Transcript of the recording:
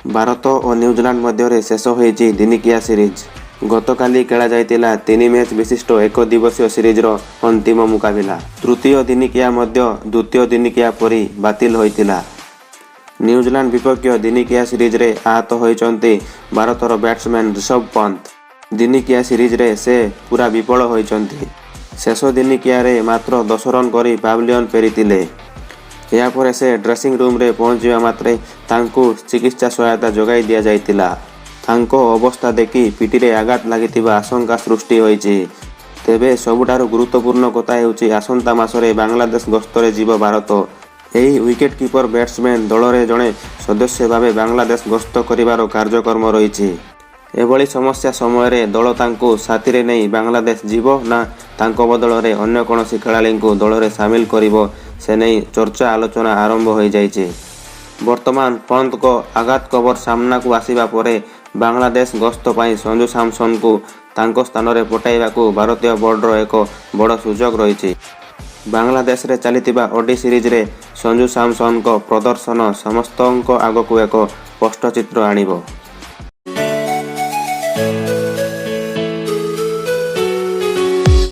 ଭାରତ ଓ New Zealand ମଧ୍ୟରେ ଶେଷ ହୋଇଛି ଦିନିକିଆ ସିରିଜ୍। ଗତକାଲି ଖେଳାଯାଇଥିଲା ତିନି ମ୍ୟାଚ୍ ବିଶିଷ୍ଟ ଏକଦିବସୀୟ ସିରିଜର ଅନ୍ତିମ ମୁକାବିଲା। ତୃତୀୟ ଦିନିକିଆ ମଧ୍ୟ ଦ୍ୱିତୀୟ ଦିନିକିଆ ପରି ବାତିଲ ହୋଇଥିଲା। ନ୍ୟୁଜିଲାଣ୍ଡ ବିପକ୍ଷ ଦିନିକିଆ ସିରିଜରେ ଆହତ ହୋଇଛନ୍ତି ଭାରତର ବ୍ୟାଟ୍ସମ୍ୟାନ୍ ରିଷଭ ପନ୍ତ। ଦିନିକିଆ ସିରିଜରେ ସେ ପୂରା ବିଫଳ ହୋଇଛନ୍ତି। ଶେଷ ଦିନିକିଆରେ ମାତ୍ର 10 ରନ୍ କରି ପାଭିଲିୟନ ଫେରିଥିଲେ। ଏହାପରେ ସେ ଡ୍ରେସିଂ ରୁମରେ ପହଞ୍ଚିବା ମାତ୍ରେ ତାଙ୍କୁ ଚିକିତ୍ସା ସହାୟତା ଯୋଗାଇ ଦିଆଯାଇଥିଲା। ତାଙ୍କ ଅବସ୍ଥା ଦେଖି ପିଠିରେ ଆଘାତ ଲାଗିଥିବା ଆଶଙ୍କା ସୃଷ୍ଟି ହୋଇଛି। ତେବେ ସବୁଠାରୁ ଗୁରୁତ୍ୱପୂର୍ଣ୍ଣ କଥା ହେଉଛି, ଆସନ୍ତା ମାସରେ ବାଂଲାଦେଶ ଗସ୍ତରେ ଯିବ ଭାରତ। ଏହି ୱିକେଟକିପର ବ୍ୟାଟ୍ସମ୍ୟାନ୍ ଦଳରେ ଜଣେ ସଦସ୍ୟ ଭାବେ ବାଂଲାଦେଶ ଗସ୍ତ କରିବାର କାର୍ଯ୍ୟକ୍ରମ ରହିଛି। ଏଭଳି ସମସ୍ୟା ସମୟରେ ଦଳ ତାଙ୍କୁ ସାଥିରେ ନେଇ ବାଂଲାଦେଶ ଯିବ ନା ତାଙ୍କ ବଦଳରେ ଅନ୍ୟ କୌଣସି ଖେଳାଳିଙ୍କୁ ଦଳରେ ସାମିଲ କରିବ, ସେନେଇ ଚର୍ଚ୍ଚା ଆଲୋଚନା ଆରମ୍ଭ ହୋଇଯାଇଛି। ବର୍ତ୍ତମାନ ପନ୍ତଙ୍କ ଆଘାତ ଖବର ସାମ୍ନାକୁ ଆସିବା ପରେ ବାଂଲାଦେଶ ଗସ୍ତ ପାଇଁ ସଞ୍ଜୁ ସାମସନଙ୍କୁ ତାଙ୍କ ସ୍ଥାନରେ ପଠାଇବାକୁ ଭାରତୀୟ ବୋର୍ଡର ଏକ ବଡ଼ ସୁଯୋଗ ରହିଛି। ବାଂଲାଦେଶରେ ଚାଲିଥିବା ଓଡିଆଇ ସିରିଜରେ ସଞ୍ଜୁ ସାମସନଙ୍କ ପ୍ରଦର୍ଶନ ସମସ୍ତଙ୍କ ଆଗକୁ ଏକ ସ୍ପଷ୍ଟ ଚିତ୍ର ଆଣିବ।